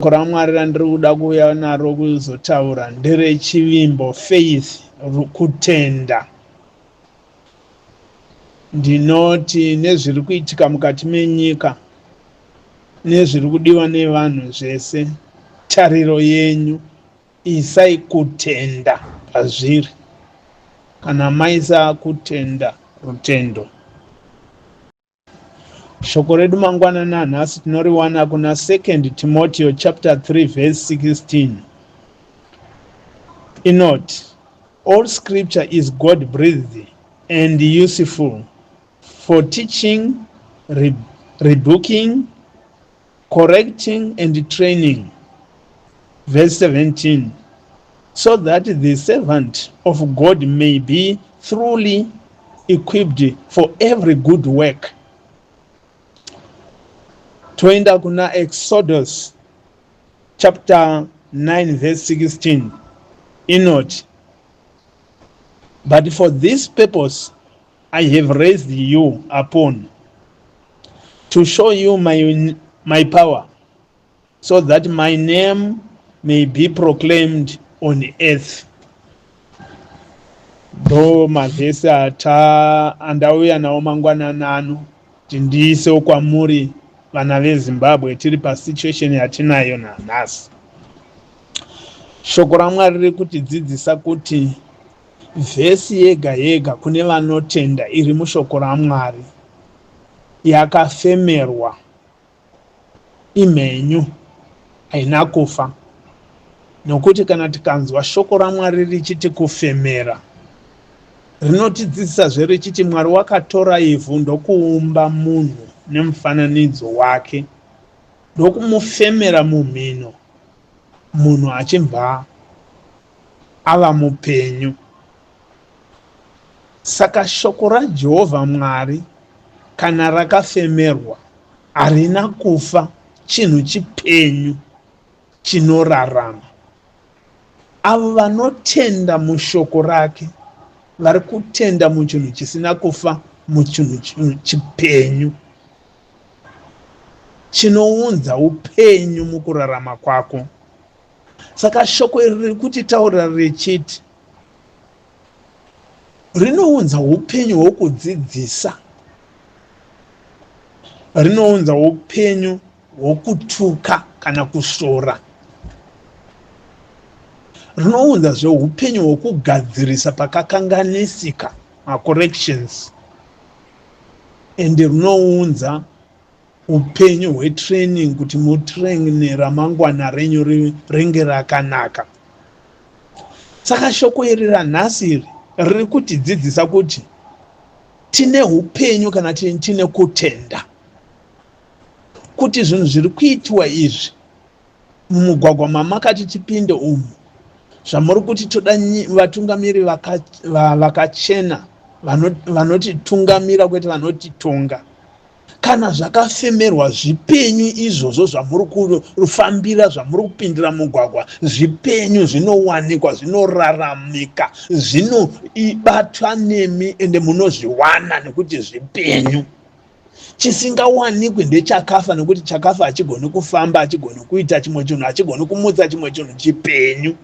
Shoko raMwari randiri kuda kuuya naro kuzotaura nderechivimbo, faith, kutenda. Ndinoti nezviri kuitika mukati menyika nezviri kudiwa nevanhu zvese, tariro yenyu isai kutenda pazviri. Kana maisa kutenda, rutendo. Shoko redu mangwanani anhasi tinoriwana kuna 2 Timoteo chapter 3 verse 16. Inoti, "All scripture is God breathed and useful for teaching, rebuking, correcting and training." Verse 17, "So that the servant of God may be thoroughly equipped for every good work." Toenda kuna Exodus chapter 9 verse 16. Inoti, "But for this purpose I have raised you upon, to show you my power, so that my name may be proclaimed on earth." Ndo mavhesi ata andauya nawo mangwanani ano kuti ndiisewo kwamuri vana veZimbabwe tiri pasituation yatinayo nanhasi. Shoko raMwari riri kutidzidzisa kuti vhesi yega yega kune vanotenda iri mushoko raMwari yakafemerwa, imhenyu, haina kufa. Nokuti kana tikanzwa shoko raMwari richiti kufemera, rinotidzidzisazve richiti Mwari wakatora ivhu ndokuumba munhu nemufananidzo wake, ndokumufemera mumhino, munhu achibva ava mupenyu. Saka shoko raJehovha Mwari kana rakafemerwa harina kufa, chinhu chipenyu chinorarama. Avo vanotenda mushoko rake vari kutenda muchinhu chisina kufa, muchinhu chipenyu chinounza upenyu mukurarama kwako. Saka shoko iri riri kutitaurira richiti rinounza upenyu hwokudzidzisa, rinounza upenyu hwokutuka kana kusvora, rinounzazve upenyu hwokugadzirisa pakakanganisika, macorrections, ende rinounza upenyu hwetraining kuti mutraine ramangwana renyu ringe rakanaka. Saka shoko iri ranhasi iri riri kutidzidzisa kuti tine upenyu kana tine kutenda kuti zvinhu zviri kuitwa izvi mumugwagwa mamakati tipinde umu, zvamuri kuti toda vatungamiri vakachena vanotitungamira kwete vanotitonga, kana zvakafemerwa zvipenyu izvozvo zvamuri kufambira, zvamuri kupindira mugwagwa, zvipenyu, zvinowanikwa, zvinoraramika, zvinobatwa nemi, ende munozviwana nekuti zvipenyu. Chisingawanikwi ndechakafa, nekuti chakafa hachigoni kufamba, hachigoni kuita chimwe chinhu, hachigoni kumutsa chimwe chinhu chipenyu.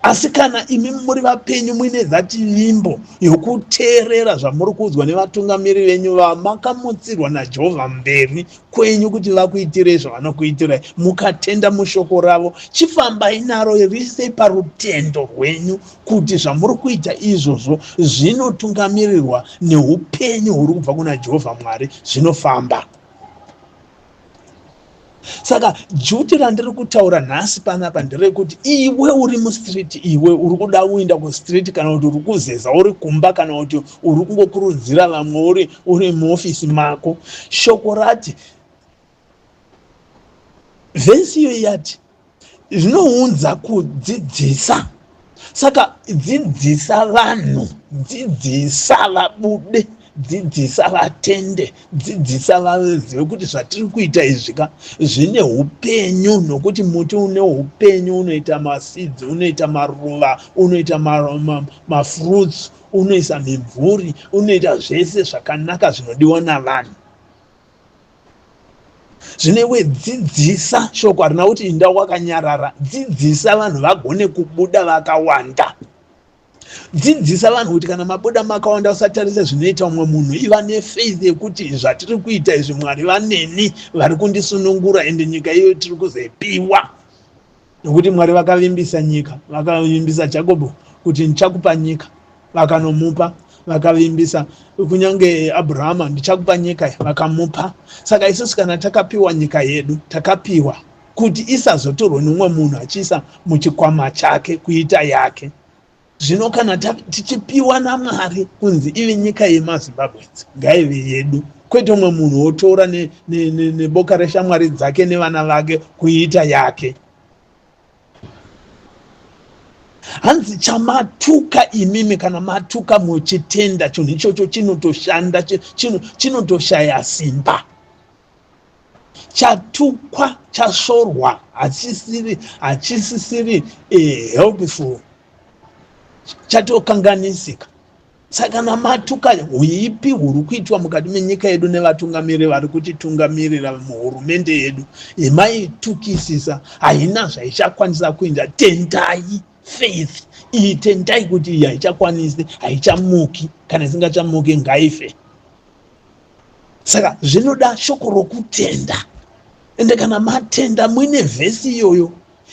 Asi kana imi muri vapenyu muine that vimbo yokuteerera zvamuri kuudzwa nevatungamiri venyu vamakamutsirwa naJehovha mberi kwenyu kuti vakuitirei zvavanokuitirai, mukatenda mushoko ravo, chifambai naro, riisei parutendo rwenyu kuti zvamuri kuita izvozvo zvinotungamirirwa neupenyu huri kubva kuna Jehovha Mwari, zvinofamba. Saka duty randiri kutaura nhasi panapa nderekuti iwe uri mustreet, iwe uri kuda kuenda kustreet, kana kuti uri kuzeza uri kumba, kana kuti uri kungokurudzira vamwe uri muofisi mako, shoko rati, vhesi iyo yati zvinounza kudzidzisa. Saka dzidzisa vanhu, dzidzisa vabude, dzidzisa vatende, dzidzisa vazive kuti zvatiri kuita izvi ka zvine upenyu, nokuti muti une upenyu unoita maseeds, unoita maruva, unoita mafruits, unoisa mimvuri, unoita zvese zvakanaka zvinodiwa navanhu. Zvino iwe dzidzisa shoko, harina kuti inda wakanyarara. Dzidzisa vanhu vagone kubuda vakawanda. Dzidzisa vanhu kuti kana mabuda makawanda, usatarise zvinoita umwe munhu. Iva nefaith yekuti zvatiri kuita izvi, Mwari vaneni, vari kundisunungura, ende nyika iyoyo tiri kuzoipiwa, nekuti Mwari vakavimbisa nyika. Vakavimbisa Jakobho kuti ndichakupa nyika, vakanomupa. Vakavimbisa kunyange Abrahama, ndichakupa nyika, vakamupa. Saka isusu kana takapiwa nyika yedu, takapiwa kuti isazotorwe nomumwe munhu achiisa muchikwama chake kuita yake. Zvino kana tichipiwa naMwari kunzi ive nyika yemaZimbabweans, ngaive yedu, kwete umwe munhu wotora neboka reshamwari dzake nevana vake kuiita yake. Hanzi chamatuka imimi, kana matuka muchitenda, chinhu ichocho chinotoshanda, chinotoshaya simba. Chatukwa, chasvorwa, hachisisiri helpful, chatokanganisika. Saka kana matuka, huipi huri kuitwa mukati menyika yedu nevatungamiriri vari kutitungamirira muhurumende yedu yemaitukisisa, haina zvaichakwanisa kuita. Tendai, faith iyi, tendai kuti iyi haichakwanisi, haichamuki. Kana isingachamuki, ngaife. Saka zvinoda shoko rokutenda, ende kana matenda muine vhesi iyoyo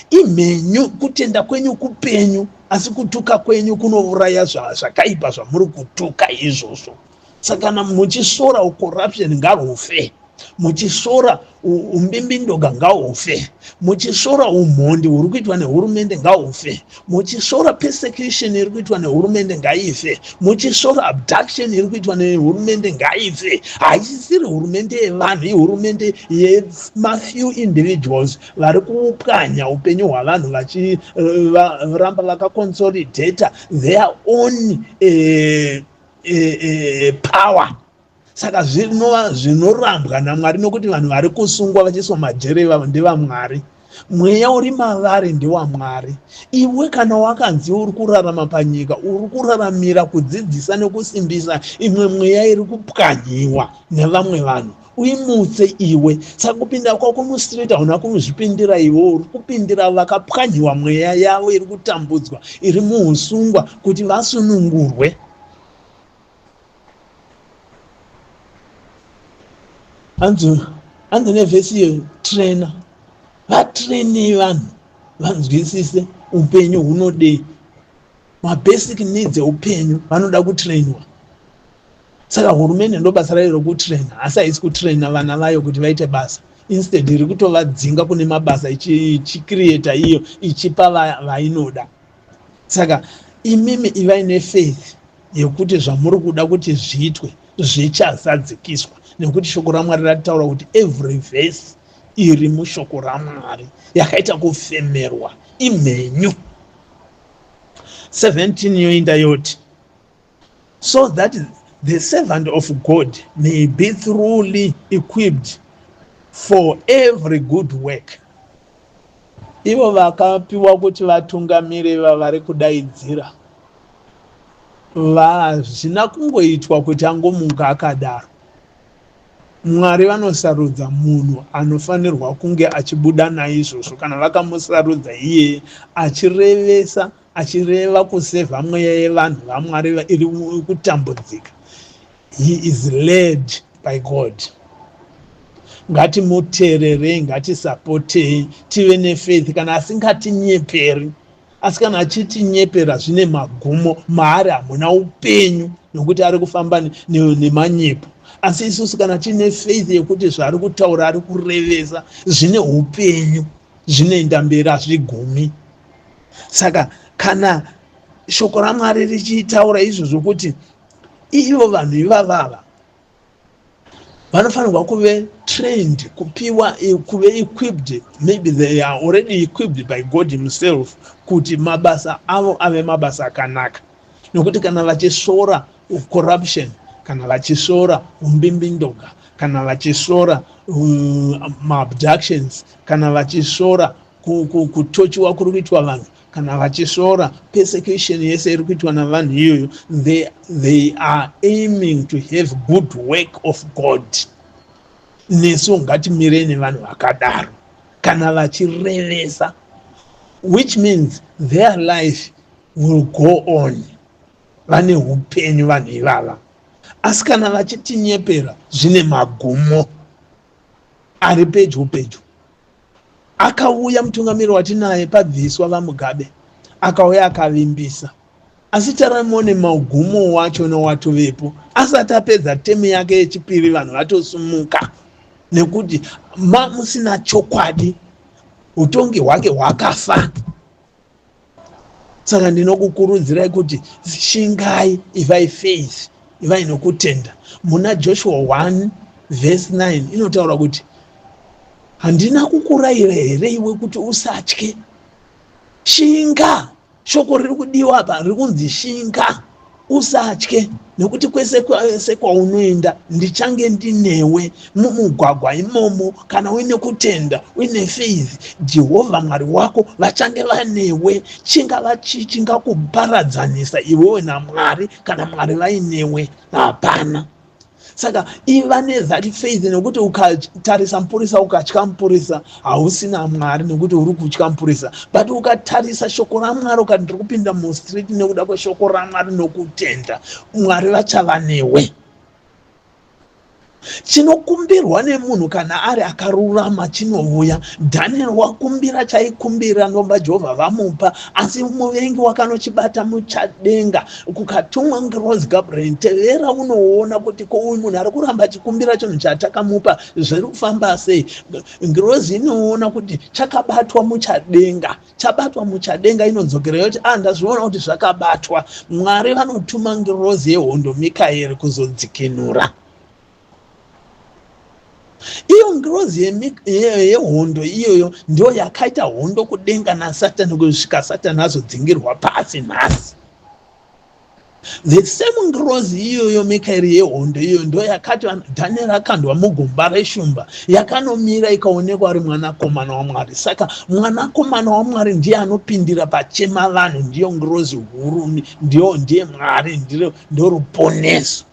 imhenyu, kutenda kwenyu kupenyu, asi kutuka kwenyu kunouraya zvakaipa zvamuri kutuka izvozvo. Saka kana muchisora ucorruption, ngahufe. Muchisora umbimbindoga, ngaufe. Muchisora umhondi huri kuitwa nehurumende, ngaufe. Muchisora persecution iri kuitwa nehurumende, ngaife. Muchisora abduction iri kuitwa nehurumende, ngaife. Haisisiri hurumende yevanhu, ihurumende yemafew individuals vari kupwanya upenyu hwavanhu, vachiramba vakaconsolidata their own power. Saka zvinova zvinorambwa naMwari, nokuti vanhu vari kusungwa vachiiswa majere ndevamwari. Mweya uri mavari ndewamwari. Iwe kana wakanzi uri kurarama panyika, uri kuraramira kudzidzisa nekusimbisa imwe mweya iri kupwanyiwa nevamwe vanhu, uimutse iwe. Saka kupinda kwako mustreet, hauna kuzvipindira iwe, uri kupindira vakapwanyiwa mweya yavo, iri kutambudzwa, iri muusungwa, kuti vasunungurwe. Hanzi nevhesi iyo, traina, vatrainei vanhu vanzwisise upenyu hunodei, mabasic needs eupenyu vanoda kutrainwa. Saka hurumende ndo basa rayo rokutraina, asi haisi kutraina vana vayo kuti vaite basa. Instead iri kutovadzinga kune mabasa, ichicreata iyo, ichipa vainoda. Saka imimi ivai nefaith yekuti zvamuri kuda kuti zviitwe zvichazadzikiswa, nekuti shoko raMwari rataura kuti every verse iri mushoko raMwari yakaita kufemerwa imhenyu. 17 yoinda yoti, "So that the servant of God may be thoroughly equipped for every good work." Ivo vakapiwa kuti vatungamire vavari kudaidzira, hazvina kungoitwa kuti angomuka akadaro. Mwari vanosarudza munhu anofanirwa kunge achibuda naizvozvo. Kana vakamusarudza iyeye achirevesa, achireva kusevha mweya yevanhu vaMwari iri kutambudzika, he is led by God. Ngatimuteererei, ngatisapotei, tive nefaith kana asingatinyeperi. Asi kana achitinyepera, zvine magumo. Maari hamuna upenyu, nokuti ari kufamba nemanyepo. Asi isusu kana tiine faith yekuti zvaari kutaura, ari kurevesa, zvine upenyu, zvinoenda mberi, hazvigumi. Saka kana shoko raMwari richitaura izvozvo kuti ivo vanhu ivavava vanofanirwa kuve trained, kupiwa, kuve equipped, maybe they are already equipped by God himself kuti mabasa avo ave mabasa akanaka, nokuti kana vachisora corruption, kana vachisora umbimbindoga, kana vachisora maabductions, kana vachisora kutochiwa kuri kuitwa vanhu, kana vachisora persecution yese iri kuitwa navanhu iyoyo, they are aiming to have good work of God. Nesu ngatimirei nevanhu vakadaro kana vachirevesa, which means their life will go on. Vane upenyu vanhu ivava, asi kana vachitinyepera, zvine magumo ari pedyo pedyo. Akauya mutungamiri watinaye pabviswa VaMugabe, akauya akavimbisa, asi taramuone magumo wacho nowatovepo. Asati apedza term yake yechipiri, vanhu vatosumuka nekuti mamusina chokwadi, utongi hwake hwakafa. Saka ndinokukurudzirai kuti shingai, ivai faith, ivai nokutenda. Muna Joshua 1 vhesi 9 inotaura kuti, "Handina kukurayira here iwe kuti usatye? Shinga." Shoko riri kudiwa apa riri kunzi shinga, usatye, nekuti kwese kwese kwaunoenda ndichange ndinewe. Mumugwagwa imomo, kana uine kutenda, uine faith, Jehovha Mwari wako vachange vanewe. Chingava chii chingakuparadzanisa iwewe naMwari kana Mwari vainewe? Hapana. Saka iva nethat faith, nekuti ukatarisa mupurisa ukatya mupurisa, hausina Mwari, nekuti uri kutya mupurisa. But ukatarisa shoko raMwari ukati, "Ndiri kupinda mustreet nekuda kweshoko raMwari nokutenda," Mwari vachava newe. Chinokumbirwa nemunhu kana ari akarurama chinouya. Daniel wakumbira chaikumbira, ndomba Jehovha vamupa, asi muvengi wakanochibata muchadenga. Kukatumwa ngirozi Gabriel, "Tevera unoona kuti ko uyu munhu ari kuramba achikumbira chinhu chatakamupa, zviri kufamba sei?" Ngirozi inoona kuti chakabatwa muchadenga. Chabatwa muchadenga, inodzokera yoti, "A, ah, ndazviona kuti zvakabatwa." Mwari vanotuma ngirozi yehondo Mikaeri kuzodzikinura. Iyo ngirozi yehondo iyoyo ndio yakaita hondo kudenga naSatani kusvika Satani azodzingirwa pasi nhasi. The same ngirozi iyoyo, Mikaeri yehondo iyoyo, ndo yakati Dhanieri akandwa mugomba reshumba, yakanomira ikaonekwa ari mwanakomana waMwari. Saka mwanakomana waMwari ndiye anopindira pachema vanhu, ndiyo ngirozi huru, ndiyo ndiye Mwari, ndo ruponeso.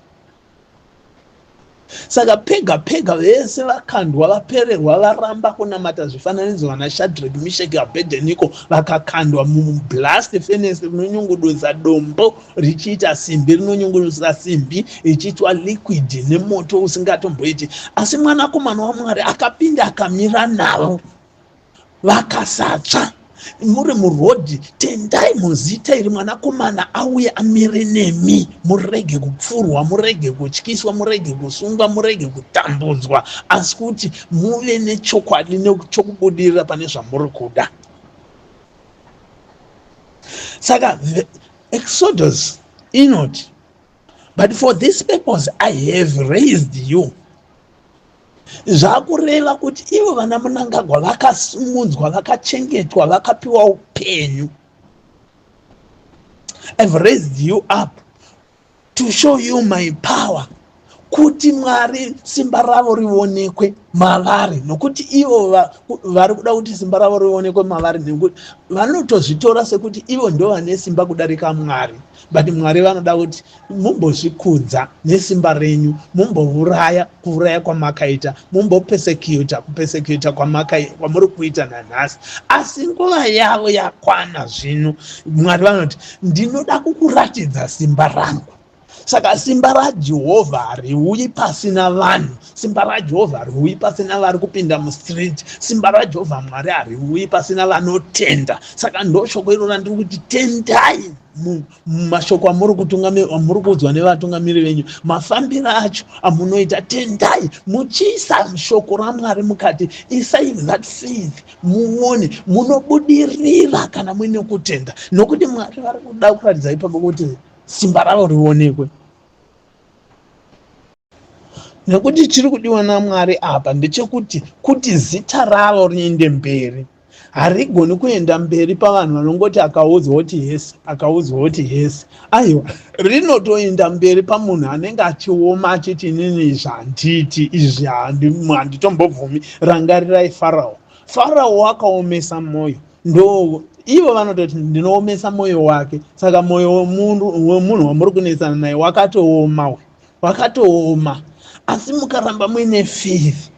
Saka pega pega vese vakandwa, vapererwa, varamba kunamata zvifananidzo, vana Shadrak, Misheki, Abedheniko, vakakandwa mublast furnace rinonyungudutsa dombo richiita simbi, rinonyungudutsa simbi richiitwa liquid nemoto usingatomboiti, asi mwanakomana waMwari akapinda akamira navo, vakasatsva. Muri murodhi, tendai muzita iri, mwanakomana auye amire nemi, murege kupfurwa, murege kutyiswa, murege kusungwa, murege kutambudzwa, asi kuti muve nechokwadi chokubudirira pane zvamuri kuda. Saka Exodus inoti, "But for this purpose I have raised you." Zvakureva kuti ivo vana Munangagwa vakasimudzwa, vakachengetwa, vakapiwa upenyu. "I've raised you up to show you my power," kuti Mwari simba ravo rionekwe mavari, nokuti ivo vari kuda kuti simba ravo rionekwe mavari, nekuti vanotozvitora sekuti ivo ndo vane simba kudarika Mwari. But Mwari vanoda kuti mumbozvikudza nesimba renyu, mumbouraya kuuraya kwamakaita, mumbopersecuta kupersecuta kwamuri kuita nanhasi, asi nguva yavo yakwana. Zvino Mwari vanoti, "Ndinoda kukuratidza simba rangu." Saka simba raJehovha hariuyi pasina vanhu. Simba raJehovha hariuyi pasina vari kupinda mustreet. Simba raJehovha Mwari hariuyi pasina vanotenda. Saka ndo shoko iro randiri kuti tendai mumashoko amuri kuudzwa nevatungamiri venyu, mafambiro acho amunoita. Tendai muchiisa shoko raMwari mukati, isai that faith, muone munobudirira kana muine kutenda, nokuti Mwari vari kuda kuratidza ipapo kuti simba ravo rionekwe, nekuti chiri kudiwa naMwari apa ndechekuti kuti zita ravo riende mberi. Harigoni kuenda mberi pavanhu vanongoti akaudzwa kuti yes, akaudzwa kuti yes. Aiwa, rinotoenda mberi pamunhu anenge achioma achiti, "Inini izvi handiti, izvi handitombobvumi." Rangarirai Farao. Farao wakaomesa mwoyo, ndo ivo vanototi, "Ndinoomesa mwoyo wake." Saka mwoyo wemunhu wamuri kunetsana naye wakatooma, wakatooma, asi mukaramba muine faith.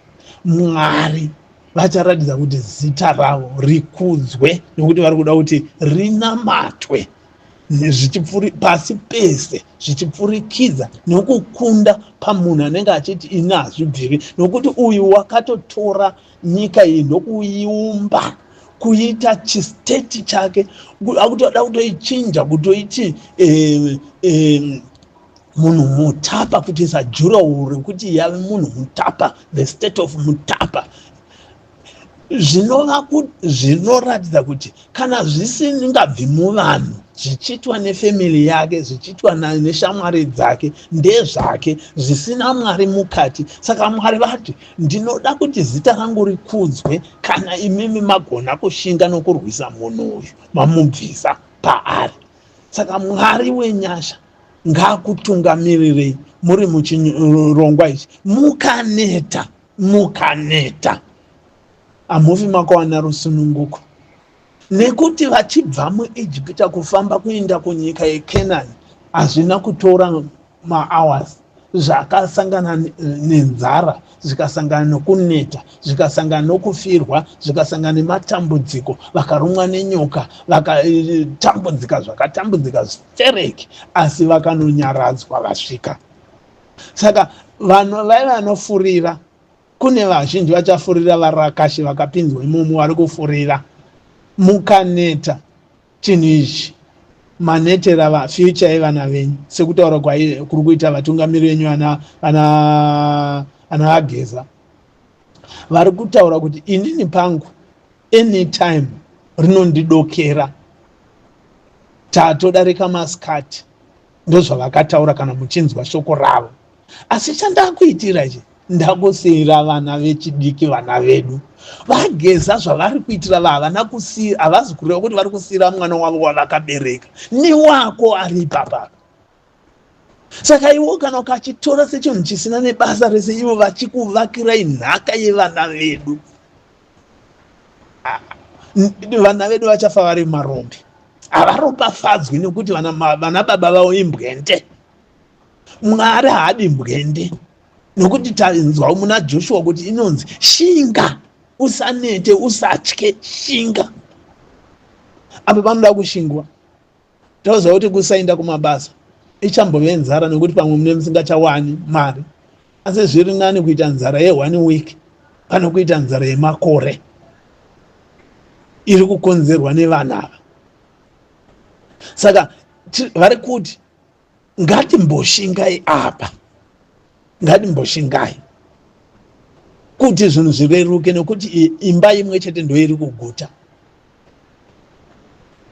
Mwari vacharatidza kuti zita ravo rikudzwe, nekuti vari kuda kuti rinamatwe zvichipfuri pasi pese, zvichipfurikidza nekukunda pamunhu anenge achiti ini hazvibviri, nokuti uyu wakatotora nyika iyi ndokuiumba kuita chistate chake, akutoda kutoichinja kutoiti munhu mutapa, kuti isajurawo rekuti yave munhu mutapa, the state of Mutapa. Zvinova zvinoratidza kuti kana zvisingabvi muvanhu, zvichiitwa nefamily yake, zvichiitwa neshamwari dzake, ndezvake, zvisina Mwari mukati. Saka Mwari vati, "Ndinoda kuti zita rangu rikudzwe kana imimi magona kushinga nokurwisa munhu uyu, mamubvisa paari." Saka Mwari wenyasha ngaakutungamirirei muri muchirongwa ichi. Mukaneta, mukaneta, hamufi makawana rusununguko, nekuti vachibva muIjipita kufamba kuenda kunyika yeKenani hazvina kutora mahours. Zvakasangana nenzara, zvikasangana nokuneta, zvikasangana nokufirwa, zvikasangana nematambudziko, vakarumwa nenyoka, vakatambudzika, zvakatambudzika zvitereki, asi vakanonyaradzwa vasvika. Saka vanhu vai vanofurira, kune vazhinji vachafurira, varakashi vakapinzwa imomo vari kufurira. Mukaneta, chinhu ichi manetera future yevana venyu, sekutaura kuri kuita vatungamiri venyu ana vaGeza, vari kutaura kuti inini pangu anytime rinondidokera, tatodarika masikati. Ndozvavakataura kana muchinzwa shoko ravo. Asi chandakuitira ichi, ndakusiyira vana vechidiki, vana vedu. VaGeza zvavari kuitira, havana kusiya, havazi kureva kuti vari kusiyira mwana wavo wavakabereka, newako ari ipapapa. Saka iwo kana ukachitora sechinhu chisina nebasa rese, ivo vachikuvakirai nhaka yevana vedu, vana vedu vachafa vari marombe, havaropafadzwi, nekuti vana baba vavo imbwende. Mwari haadi mbwende, nokuti tanzwa muna Joshua kuti inonzi shinga, usanete, usatye, shinga. Apa panoda kushingwa. Tauziva kuti kusaenda kumabasa ichambove nzara, nekuti pamwe mune musingachawani mari, asi zviri nani kuita nzara yeone week pane kuita nzara yemakore iri kukonzerwa nevana ava. Saka vari kuti ngatimboshingai apa, ngatimboshingai kuti zvinhu zvireruke, nekuti imba imwe chete ndo iri kuguta.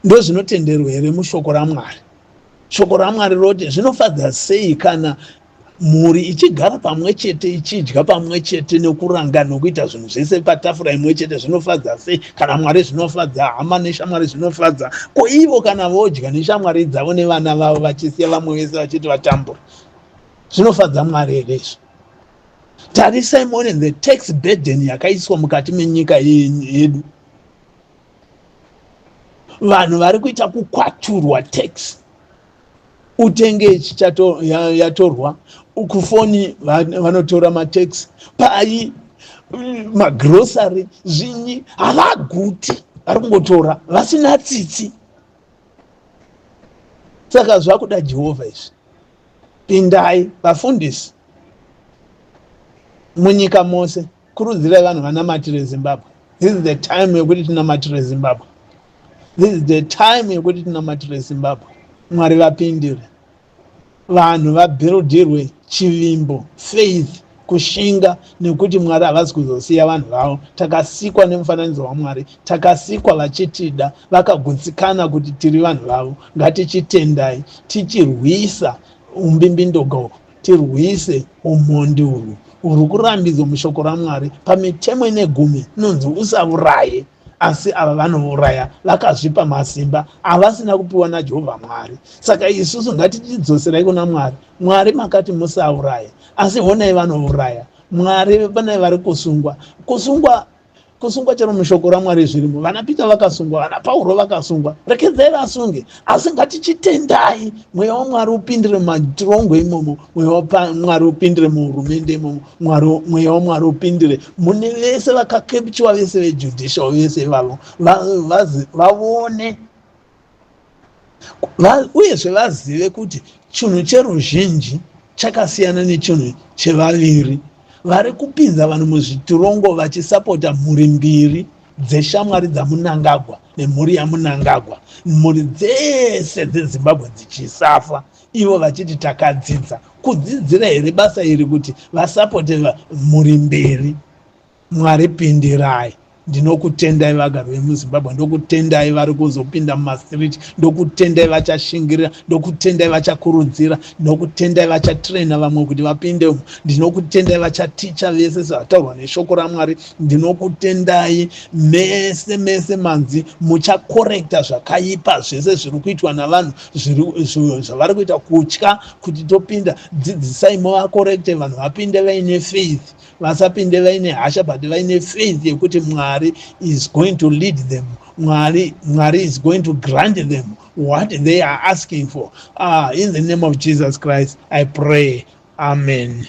Ndo zvinotenderwa here mushoko raMwari? Shoko raMwari roti zvinofadza sei kana mhuri ichigara pamwe chete, ichidya pamwe chete, nekuranga nokuita zvinhu zvese patafura imwe chete. Zvinofadza sei kana Mwari, zvinofadza hama neshamwari, zvinofadza. Ko ivo kana vodya neshamwari dzavo nevana vavo, vachisiya vamwe vese vachiti vatambura, zvinofadza Mwari here izvo? Tarisai muone the tax burden yakaiswa mukati menyika yedu. Vanhu vari kuita kukwaturwa tax, utenge ichi yatorwa, kufoni vanotora matax, pai magrocery, zvinyi, havaguti, vari kungotora vasina tsitsi. Saka zvakuda Jehovha izvi. Pindai, vafundisi munyika mose, kurudzirai vanhu vanamatire Zimbabwe. This is the time yekuti tinamatire Zimbabwe. This is the time yekuti tinamatire Zimbabwe, Mwari vapindire, vanhu vabuildirwe chivimbo, faith, kushinga, nekuti Mwari havasi kuzosiya vanhu vavo. Takasikwa nemufananidzo waMwari, takasikwa vachitida, vakagutsikana kuti tiri vanhu vavo. Ngatichitendai, tichirwisa umbimbindoga uhu, tirwise umhondi urwu uri kurambidzwa mushoko raMwari. Pamitemo ine gumi inonzi usauraye, asi ava vanouraya, vakazvipa masimba avasina kupiwa naJehovha Mwari. Saka isusu ngatichidzoserai kuna Mwari. Mwari, makati musauraye, asi honai vanouraya. Mwari, panai vari kusungwa, kusungwa. Kusungwa chero mushoko raMwari zvirimo. Vana Peter vakasungwa, vana Pauro vakasungwa. Rekedzai vasunge, asi ngatichitendai mweya waMwari upindire mumatirongo imomo, mweya waMwari upindire muhurumende imomo, mweya waMwari upindire mune vese vakakepchiwa, vese vejudicial, vese ivavo vaone uyezve vazive kuti chinhu cheruzhinji chakasiyana nechinhu chevaviri vari kupinza vanhu muzvitirongo vachisapota mhuri mbiri dzeshamwari dzaMunangagwa nemhuri yaMunangagwa, mhuri dzese dzeZimbabwe dzichisafa, ivo vachiti takadzidza. Kudzidzira here basa iri kuti vasapote mhuri mbiri? Mwari pindirai. Ndinokutendai vagari vemuZimbabwe, ndokutendai vari kuzopinda mumastreet, ndokutendai vachashingirira, ndokutendai vachakurudzira, ndinokutendai vachatraina vamwe kuti vapinde umu, ndinokutendai vachaticha vese zvataurwa neshoko raMwari. Ndinokutendai mese mese manzi muchakorekta zvakaipa zvese zviri kuitwa navanhu, zvavari kuita kutya kuti topinda. Dzidzisai muvakorekte vanhu vapinde vaine faith, vasapinde vaine hasha, but vaine faith yekuti Mwari is going to lead them, Mwari is going to grant them what they are asking for. Ah, in the name of Jesus Christ I pray, amen.